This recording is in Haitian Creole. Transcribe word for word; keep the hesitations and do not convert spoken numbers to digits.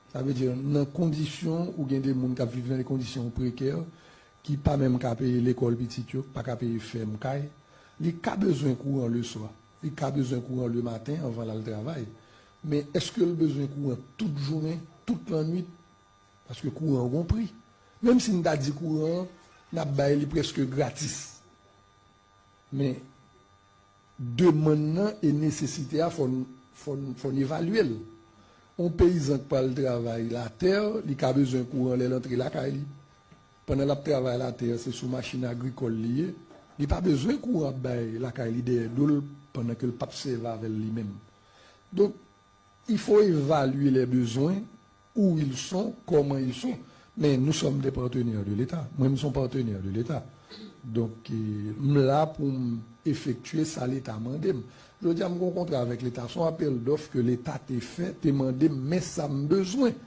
Sa vle di, nan kondisyon ou gen de moun k ap viv nan de kondisyon prekè, ki pa menm ka peye lekòl pitit yo, pa ka peye fèm kay, li ka bezwen kouran leswa, li ka bezwen kouran lematen anvan l al travay. Men èske l bezwen kouran tout jounen, tout lannwit? Paske kouran an gon pri. Menm si n ta di kouran an, n ap bay li prèske gratis. Men demann nan e nesesite a, fò n, fò n, fò n evalye l. Yon peyizan k pral travay latè, li ka bezwen kouran lè l antre lakay li. Pandan l ap travay latè, se sou machin agrikòl li ye. Li pa bezwen kouran ap bay lakay li dèyè do l pandan ke l p ap sèvi avè l li menm. Donk, il faut évaluer les besoins, où ils sont, comment ils sont. Men nou sòm de partenaires de l'État. Mwen, m se yon partenè de Leta. Donk, eh, m la pou m efektye sa Leta mande m. Jodi a, m gen yon kontra avèk Leta. Se yon apèl dòf ke Leta te fè, te mande m, men sa m bezwen.